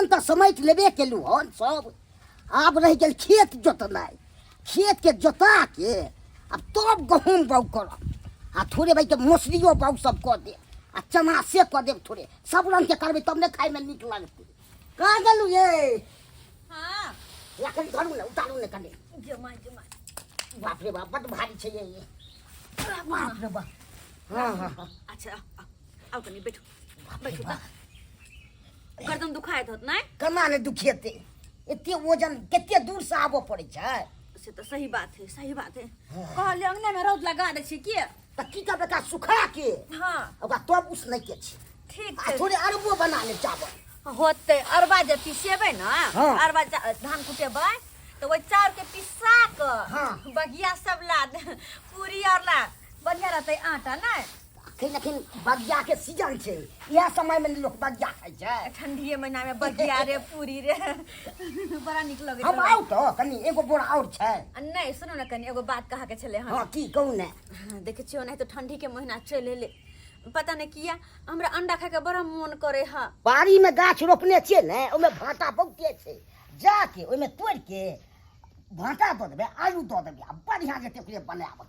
तऽ समेट लेबे केलहुँ हन सब। आब रहि गेल खेत जोतनाइ। खेतके जोता के आब तब गहूँम बाउग करब आ थोड़े भाइके मौसरियो बाउग सब कऽ देब आ चना से कऽ देब। थोड़े सब रङ्गके करबै तब ने खाइमे नीक लगतै। कहाँ गेलहुँ ये? हाँ। या कनि धरू ने, उतारू ने कनि। जमा जमा। बाप रे बाप, बड्ड भारी छै ये। बाप रे बाप। हाँ हाँ हाँ। अच्छा, आउ, आउ कनि बैठू बैठू। तऽ गर्दन दुखाइत होत नहि? केना ने दुखेतै, एते वजन कते दूर से आबऽ पड़ै छै। से तऽ सही बात है, सही बात है। कहलियै अंगने में रौद लगा दै छी की। तऽ की करबै, एकरा सुखा के हाँ ओकरा तब उसनै के छै। ठीक आ छै। थोड़े अरबो बना लेब चावल। होतै अरबा जे पिसेबै ने। हाँ। अरबा धान कुटेबै तऽ ओहि चाउर के पिसा कऽ हाँ। बगिया सब ला पूरी आर ला बढ़िया रहतै आटा नहि? अखन अखन बगिया के सीजन छै, इएह समय में लोक बगिया खाइ छै। ठंडीए महीना में बगिया रे पूरी रे बड़ा नीक लगैत हम रहै। आउ तऽ कनि एगो बोरा आओर छै। आ नहि, सुनू ने, कनि एगो बात कहऽ के छलै हन। हँ, की कहू ने। हाँ, देखै छियै ओनाहितो ठंडी के महीना चलि एलै, पता नहि किया हमरा अंडा खायके बड़ा मोन करे है। बाड़ी में गाछ रोपने छियै ने, ओहिमे भाँटा बहुते छै, जाके ओहिमे तोड़ि के भाँटा दऽ देबै, आलू दऽ देबै आ बढ़िआँ जेतै ओकरे बनायब।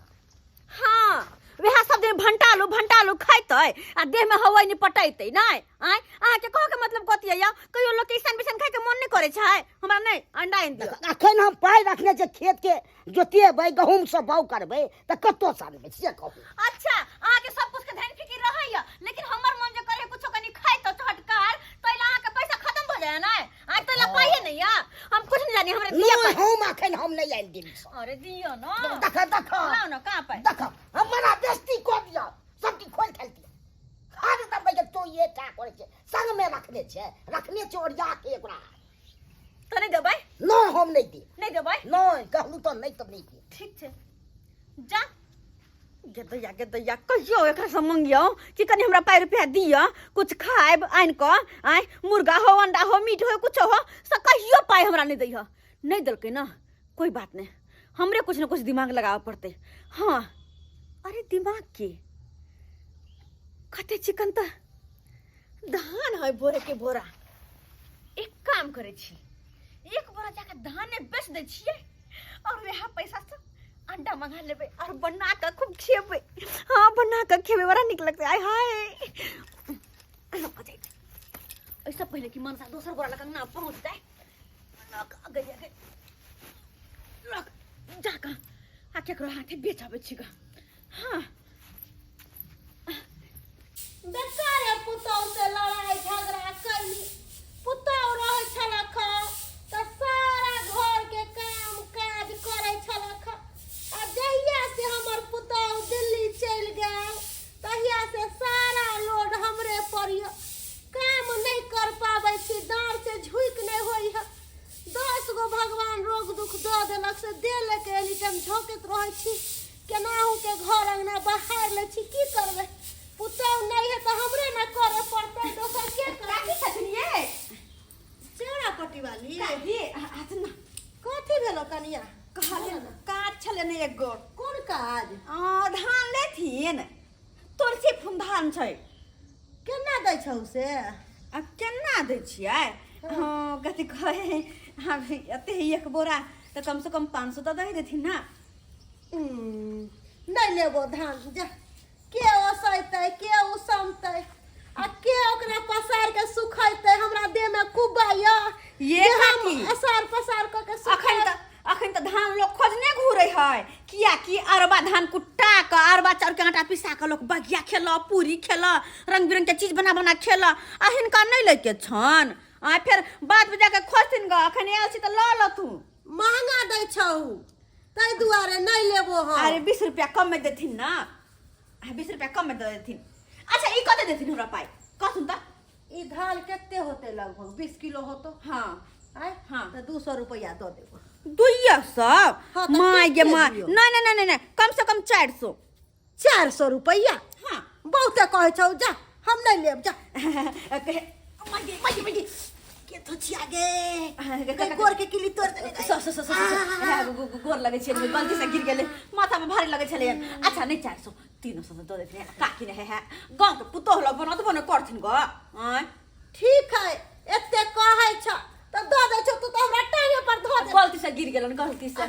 हाँ, वएह सब दिन भंटालू भंटालू खैतै आ देह में हवा नहि पटैतै। नहि आँय, अहाँके कहऽ के मतलब कथी है? कहियो लोक के ईसन बिसन खायके मोन नहि करै छै? हमरा नहि अंडा आनि दिअ। अखन हम पाइ रखने छै, खेत के जोतेबै, गहूँम सब बाउ करबै तऽ कतऽसँ आनबै से कहू। अच्छा, अहाँके सब कुछ के धन फिकिर रहैया, लेकिन हमर मन जे करे कुछो कनि खाइ तऽ चटकार तैला अहाँके पैसा खत्म भऽ जाय ने? आइ तैला पाइए नहीं या हम कुछ नहीं जानी, हमरा दिअ नहि पाइ। हम अखन हम नहि आनि देब सब। अरे दिअ न। देख देख। लाउ न, कहाँ पाइ? देख, हमरा बेइज्जती कऽ दिअ, सब चीज खोलि खालि दिअ। हर दम बैठ तो ये का करै छै, संग में रखने छै, रखने छै ओरिया के ओकरा। तऽ नहि देबै? नहि, हम नहि देब। नहि देबै? नहि, कहलहुँ तऽ नहि, तऽ नहि देब। ठीक छै, जा। गे दैया, गे दैया, कहियो एकरासँ मंगियौ कि कनि हमरा पाइ रुपया दिअ, कुछ खायब आनि कऽ, आँय, मुर्गा हो, अंडा हो, मीट हो, कुछो हो, से कहियो पाइ हमरा नहि दैह। नहि देलकै ने, कोई बात नहि, हमरे कुछ ने कुछ दिमाग लगाबऽ पड़तै। हाँ, अरे दिमाग की कते चिकन तऽ धान है, बोरे के बोरा। एक काम करै छी, एक बोरा जाके धाने बेच दै छियै और वएह पैसा से अंडा मंगा लेबै और बना कऽ खूब खेबै। हाँ, बना कऽ खेबै, बड़ा नीक लगतै। आय हाय, लऽ कऽ जाइ छी। एहिसँ पहिले कि मनसा दोसर गोरा लग अंगना पहुँच जाय, लऽ कऽ गैया गे, लऽ कऽ जा कऽ आ केकरो हाथे बेच अबै छी गऽ। हाँ। बेकारे पुतहु से लड़ाई झगड़ा कैली। पुतहु रहै छलक तऽ सारा घर के काम काज करै छलक, आ जहिया से हमर पुतहु दिल्ली चलि गेल तहिया से सारा लोड हमरे पर यऽ। काम नहि कर पाबै छी, डाँड़ से झुकि नहि होइ है। 10 गो भगवान रोग दुख दऽ देलक, से देह लऽ के एनी टाइम झोंकैत रहै छी। केनाहु के घर अंगना बहार लै छी। की करबै, पुतहु नहि है तऽ हमरे ने करे पड़तै, दोसर के काकी करतै? छथिन ये। चेड़ा पट्टी वाली। काकी, आथुन ना। कथी भेलो कनिया? कहलियै काज छलै ने एगो। कोन काज? आ, धान लेथिन, तुलसी फूल धान छै। केना दै छौ से? आ केना दै छियै? हँ, कथी कहै, हम एते एक बोरा तऽ कम से कम 500 तऽ दऽ देथिन ने। नहि लेबो धान, जा। के ओसैतै, के उसनतै आ के ओकरा पसार के सुखैतै? हमरा देह में कुब्बा यऽ ये जे हम काकी। असार पसार कऽ के अखन सुखैब। तऽ अखन तऽ धान लोक खोजने घूरै है, कियाकि अरबा धान कुट्टा कऽ अरबा चाउर के आटा पिसा कऽ लोक बगिया खेलक, पूरी खेलक, रंग बिरंग के चीज बना बना खेलक, आ हिनका नहि लैके छन। आ फेर बाद में जाके खोजथिन गऽ। अखन आयल छी तऽ लऽ लथु। महंगा दै छौ, ताहि दुआरे नहि लेबो हम। अरे 20 रुपया कम में देथिन ना? आ 20 रुपया कम में दऽ देथिन। अच्छा, ई कते देथिन हमरा पाइ, कहथुन तऽ। ई धान कते होतै? लगभग 20 किलो होतो। हाँ। आय? हाँ। तऽ 200 रुपया दऽ देबो। 200? हाँ, तऽ माय गे कते माय। दियौ? नहीं नहीं नहीं नहीं, कम से कम 400। 400 रुपया? हाँ। बहुते कहै छौ, जा, हम नहि लेब, जा। कहे माय गे, माय गे, माय गे, के थोचिया गे, कहीं गोर के किली तोड़ देने। सो सो सो सो सो, गोर लगै छै, गलती से गिर गेलै, माथा में भारी लगै छलै। अच्छा, नहीं 400, 300 दऽ देथिन। काकी नहीं है, गाँव के पुतोह लग बना देबो ने करथिन गऽ। आँय? ठीक है, एते कहै छ। से गिर गेलन गलती से।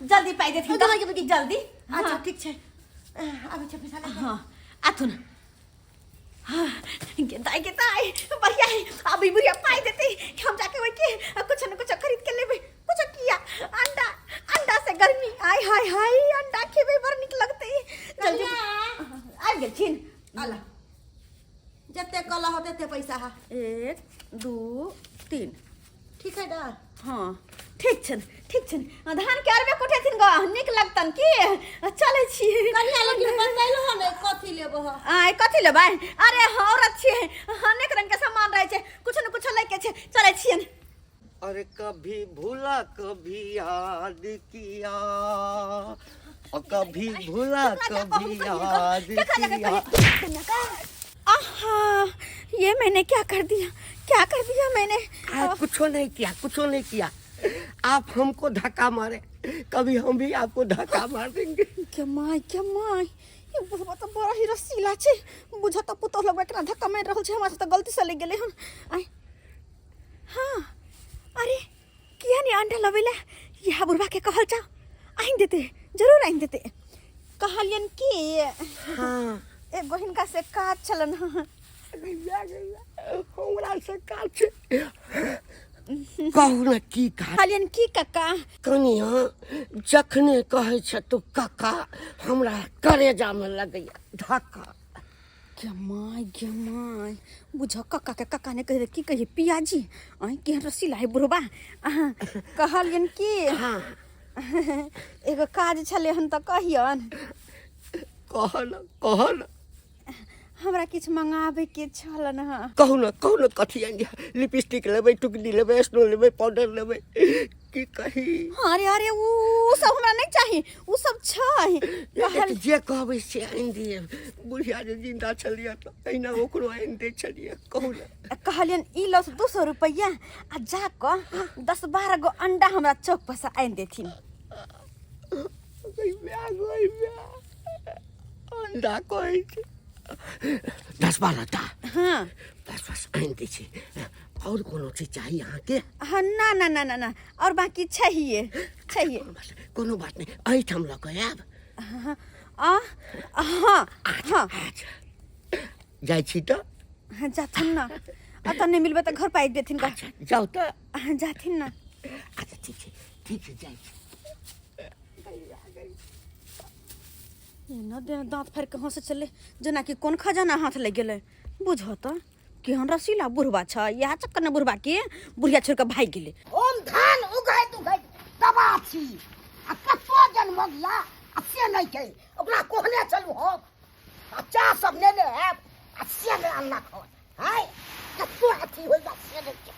जल्दी पाइ देथिन तऽ जल्दी। अच्छा ठीक छै, आबै छै पैसा लऽ। हाँ आथुन। हाँ गेदाई गेदाई बढ़िया है। अभी बुढ़िया पाई देते हम जाके वही के कुछ न कुछ खरीद के लेबे। कुछ किया अंडा, अंडा से गर्मी आय हाय हाय, अंडा खेबे बड़ निक लगते। जल्दी आबि गेलखिन। अला जते कल हो तते पैसा हा। 1 2 3 ठीक है ना? हाँ ठीक छन, ठीक छन। धान के अरबे कोठेथिन ग, निक लगतन की? चलै छी। कनिया लेकिन बतैलो हो ने कथी लेबो हो? आय कथी लेबै? अरे हाँ औरत छियै, अनेक रंग के सामान रहै छै, कुछ न कुछ लै के छै। चलै छियन। अरे कभी भूला कभी याद किया, और कभी भूला कभी याद किया। आहा ये मैंने क्या कर दिया, क्या कर दिया मैंने? कुछो नहीं किया, कुछो नहीं किया। आप हमको धक्का मारे, कभी हम भी आपको धक्का मार देंगे। क्या my, क्या my, ये बुढ़वा तो बड़ा ही रसीला छे। बुझा तो पुतोह लगबे केना धक्का मारि रहल छे, हमरा से तो गलती से लग गेलै हन। आय हाँ अरे किया नहीं अंडा लबैला? यह बुढ़वा के कहल जाओ आइन देते, जरूर आइन देते। कहलियन कि हाँ एगो हिनका से काज छलन। हाँ हमरा से काज छै, कहू ने की काज? कहलियन की कक्का? कनिया जखने कहै छै तू कक्का, हमरा करेजा में लगैया धक्का। गे my, गे my, बुझ कक्का के कक्का ने कहि की कहिए पियाजी? आइ केहन रसीला है बुढ़बा। अहाँ कहलियन कि हाँ एगो काज छलै हन तऽ कहियन। कह न, कह न। हमरा किछु मंगाबै के छलन। हाँ कहू न, कहू न कथी आनि दिअ? लिपस्टिक लेबै, टुकनी लेबै, स्नो लेबै, पाउडर लेबै, की कही? अरे अरे उ सब हमरा नहीं चाही, उ सब छै। कहल जे कहबै से आनि दिअ। बुढ़िया जे जिंदा छलियै तऽ एहिना ओकरो आनि दै छलियै। कहू न। कहलियन ई लऽ 200 रुपैआ आ जाकऽ 10-12 गो अंडा हमरा चौक पर से आनि देथिन। अंडा कहै छै 10-12 टा? हाँ बस बस आनि दै छी। और कोनो चीज चाही अहाँके? हाँ ना ना ना ना ना, और बाकी चाहिए, चाहिए। कोनो बात नहीं, एहिठाम लऽ कऽ आयब। हाँ हाँ हाँ अच्छा जाइ छी तऽ? हाँ जाथिन ना, अतऽ नहीं मिलबै तऽ घर पर आबि देथिन। अच्छा जाउ तऽ। हाँ जाथिन ना। अच्छा ठीक छै, ठीक छै, जाइ छी। एना देना दाँत फाड़ि कऽ हँसै छलै जेनाकि कोन खजाना हाथ लागि गेलै। बुझऽ तऽ केहन रसीला बुढ़बा छै, इएह चक्कर ने बुढ़बा के बुढ़िया छोड़ि कऽ भागि गेलै। हम धान उगैत उगैत तबाह छी आ कतौ जन्म गिया आ से नहीं छै, ओकरा कहने छलहुँ हम आ चाह सब नेने आयब आ से नहि अनलक हन। हाय कतौ अथी होइ बा से नहि छै।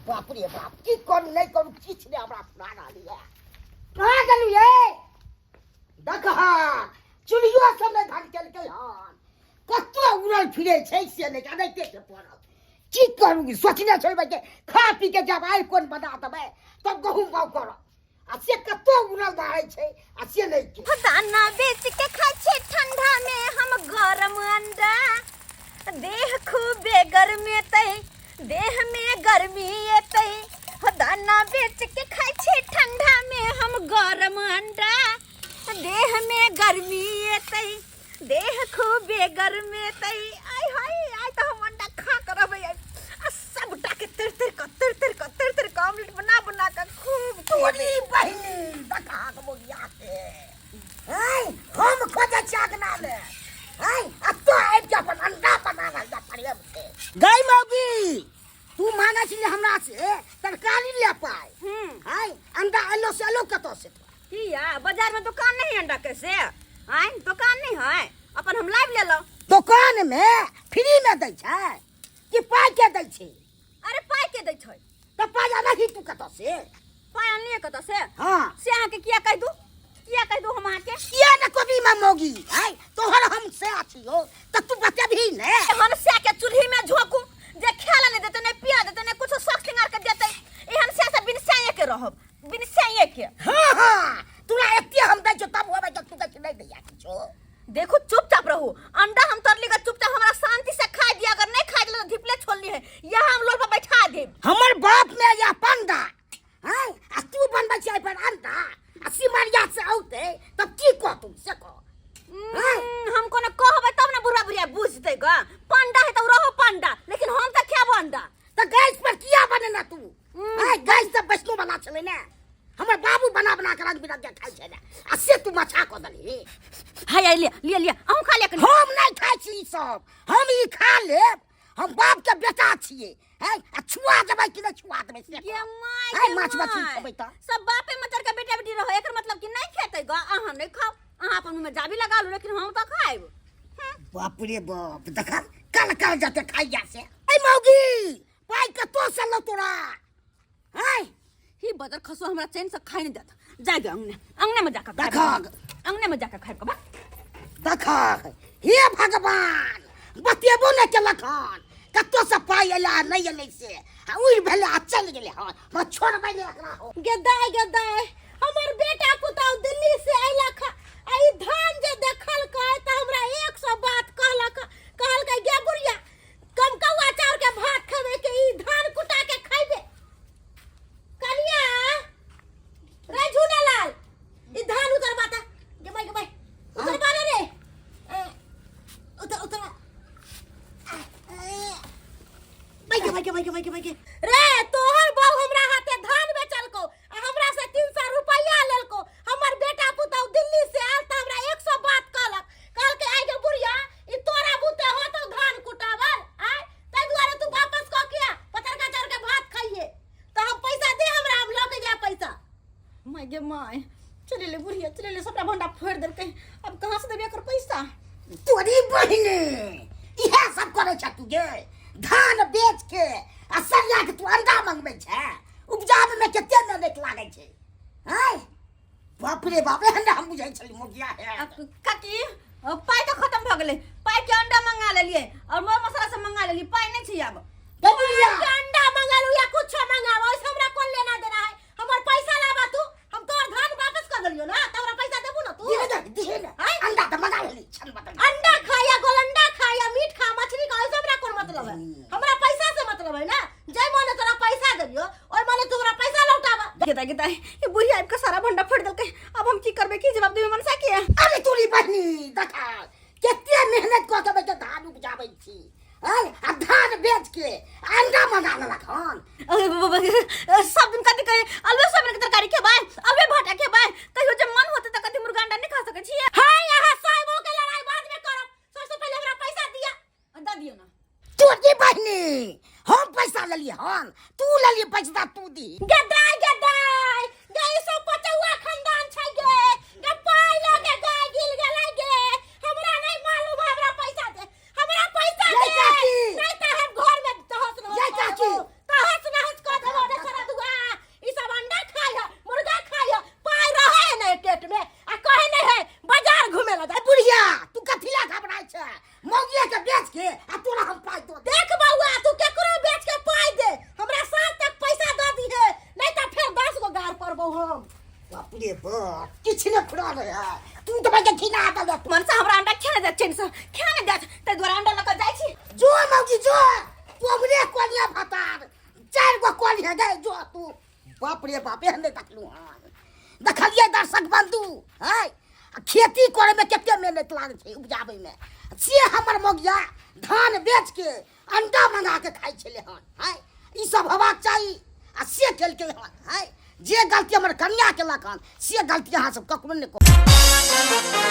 बाप रे बाप, की करू नहीं करू किछु नहि हमरा सुना रहल यऽ। कहाँ गेलहुँ ये? देखह चुल्हियो सब नहि धान केलकै हन, कतौ उड़ल फिरै छै से नहि अनैते छै पड़ल। की करू सोचने छलबै जे खा पी के जब आइ कोन बना देबै तब गहूँम बाउ करब, आ से कतौ उड़ल दहाइ छै आ से नहि के। दाना बेच के खाइ छै ठंडा में हम गरम अंडा, देह खूबे गरमेतै, देह में गर्मी एतै। दाना बेच के खाइ छै ठंडा में हम गरम अंडा, देह में गर्मी एतै, देह खूबे गरमेतै। आय हाय आय तऽ हम अंडा खा कऽ रहबै आ सबटा के तर तर कऽ तर तर कऽ तर तर कऽ ऑमलेट बना बना कऽ खूब तोरी बहिनी देखा के बोगिया के। आय हम खोजै छी अगना में। आय आ तो आबि के अपन अंडा बना रहल जा प्रेम से। गै मौगी तू मांगै छी हमरा से तरकारी ले पाय। आय अंडा एलो से एलो कतौ से? किया बाजार में दुकान नहीं अंडा के से? आय दुकान नहीं है, अपन हम लाइव लेलहुँ। दुकान में फ्री में दै छै कि पाइ के दै छै? अरे पाइ के दै छै। तऽ पाइ अनही तू कतौ से? पाइ अनलियै कतौ से? हाँ। से अहाँके किया कहि दू, किया कहि दू हम अहाँके? किया ने कभी में मौगी आय तोहर हम से अछियो तऽ तू बतेबही ने। हम से के चूल्ही में झोंकू जे खाय ला नहीं देते, नहीं पिया देते, नहीं कुछ शौक श्रृंगार के देते, एहन से से बिन सैये के रहब, बिन सैये के। हाँ हाँ तोरा एते हम दै छियौ तब होबै तऽ तू कहै छी नहीं दैया किछो। देखो चुपचाप रहू, अंडा हम तरली का चुपचाप हमरा शांति से खाए दिया, अगर नहीं खाए दिला तो धिपले छोड़ली है, यहाँ हम लोग पर बैठा देब। हमर बाप में या पंडा हैं आ तू तऽ गैस पर किया बनेला तू? आय गैस तऽ वैष्णो बना छलै ने, हमर बाबू बना बना के रंग बिरंग के खाइ छलै, आ से तू मछा कऽ देलही। हाय हाय, लिअ लिअ लिअ, अहूँ खा लिअ कनी। हम नहि खाइ छी ई सब, हम ई खा लेब, हम बाप के बेटा छियै। हैं, आ छुआ देबै कि नहि छुआ देबै से गे my, हैं, गे माछ मछली my. खेबै तऽ। सब बापे मतर के बेटा बेटी रहो, एकर मतलब कि नहीं खेतै ग? अहाँ नहीं खाओ, अहाँ अपन मुँह में जाबी लगा लू, लेकिन हम तऽ खाएब। बाप रे बाप, देख कल कल जते खाइया से। ऐ मौगी, पाइ कतौ से लौ तोरा? हैं, ही बदर खसो हमरा चैन से खाइ नहीं देत। जाय दे अंगने, अंगने में जाकर देख। अंगने में जाकर खाइब बा। देख, हे भगवान, बतेबो ने केलक हन कतौ से पाइ एलै आ नहि एलै से, आ उड़ि भेलै आ चलि गेलै हन। हम छोड़बै नहि एकरा हो। गे दाय, गे दाय, हमर बेटा पुतहु दिल्ली से अयलक आ ई धान जे देखलकै तऽ हमरा 100 बात कहलक। कहलकै, गे बुढ़िया, कमकौआ चाउर के भात खेबै के ई धान कुटा के खैबे? कनिया रे, झूनालाल, ई धान उतरबा त। गे माय, गे माय, उतरबा रे रे, उतर उतर। माय गे, माय गे, माय गे, माय गे, माय गे रे, तोहर बहू हमरा हाथे धान बेचलको आ हमरा से 300 रुपया लेलको। हमर बेटा पुतहु दिल्ली से आयल तऽ हमरा 100 बात कहलक। कहलकै, आइ गे बुढ़िया, ई तोरा बुते होतौ धान कुटावल? आय, ताहि दुआरे तू वापस कऽ के आ, पतरका चाउर के भात खाइए। तऽ हम पैसा दे हमरा, हम लऽ के जाय पैसा। My गे my, चले ले बुढ़िया, चले ले, सबटा भंडा फोड़ि देलकै। अब कहाँ से देबै एकर पैसा? तोरी बहिने, इएह सब करै छ तू गे? धान बेच के आ सरिया के तू अंडा मंगबै छै? उपजाबे में कते मेहनत लागै छै। हैं, बाप रे बाप, एहन हम बुझै छली मोगिया है। आ, काकी, पाइ तऽ खतम भऽ गेलै। पाइ के अंडा मंगा लेलियै और मर मसाला सब मंगा लेलियै, पाइ नहि छै आब। गे बुढ़िया, के अंडा मंगालू या कुछो मंगाओ, ओइसे हमरा कोन लेना देना है? हमर पैसा लाबा तू। हम तोहर धान वापस कर देलियो ना, त हमरा पैसा देबू ना तू? दिहे ने, दिहे ने। आँय? अंडा तऽ मंगा लेली छन बदल। अंडा खा या गोलंडा खा या मीट खा, मछली खा, ओइसे हमरा कोन मतलब है? हमरा पैसा से मतलब है ना। जै मने तोरा पैसा देलियो, ओइ मने तू हमरा पैसा लौटाबा। गेदा गेदा, ई बुढ़िया आबि कऽ सारा भंडा फोड़ि देलकै। आब हम की करबै? की जवाब देबै मनसा के? अरे तोरी बहिनी, देखा कते मेहनत कऽ के बेटा धान उपजाबै छी। आँय, आ धान बेच के अंडा मंगा लेलक हन। अरे सब दिन कथी कहे, आलू सोयाबीन के तरकारी खेबै, आलू भाटा खेबै। कहियो जब मन होते तऽ कथी मुर्गा अंडा नहीं खा सकै छियै? हाय, अहाँ साहेबो के लड़ाई बाद में करब, सबसे पहले हमरा पैसा दिया। दऽ दियौ ना। तोरी बहिनी, हम पैसा लेलियै हन, तू लेलियै पैसा, तू दी। गे दाय, गे दाय, गे ई सब पचौआ खानदान छै गे। गे पाइ लऽ के गाय गिल गेलै गे। हमरा नहीं मालूम, हमरा पैसा दे, हमरा पैसा यै दे। काकी। नहीं तऽ हम घर में तहस नहस यै कऽ काकी। देबौ, तहस नहस कऽ देबौ रे सरदुआ। ई सब अंडा खाइ है, मुर्गा खाइ है, पाइ रहै है नहीं पेट में आ कहे नहीं है बाजार घूमे ला जाय। ए बुढ़िया, तू कथी ला घबराइ छै? मौगिया के बेच के आ तोरा हम पाइ दऽ देब। देख बौआ, तू केकरो बेच के पाइ दे, हमरा साँझ तक पैसा दऽ दिहे, नहीं तऽ फेर 10 गो गार पड़बौ हम। बाप रे बाप, किछु नहि फुरा रहे है। तू तऽ भाई घिना देलक। मनसा हमरा अंडा खेने देत, चैन से खेने देत, ताहि दुआरे अंडा लऽ कऽ जाइ छी। जो मौगी जो, तू हमरे कोलिया भतार 4 गो कोलिया गए, जो तू। बाप रे बाप, एहन नहि देखलहुँ हन। देखलियै दर्शक बंधु, है आ खेती करे में कते मेहनत लागै छै उपजाबै में, से हमर मौगिया धान बेच के अंडा मंगा के खाइ छलै हन। है ई सब होबाक चाही, आ से केलकै हन। है जे गलती हमर कनिया केलक हन, से गलती अहाँ सब ककरो नहि करू।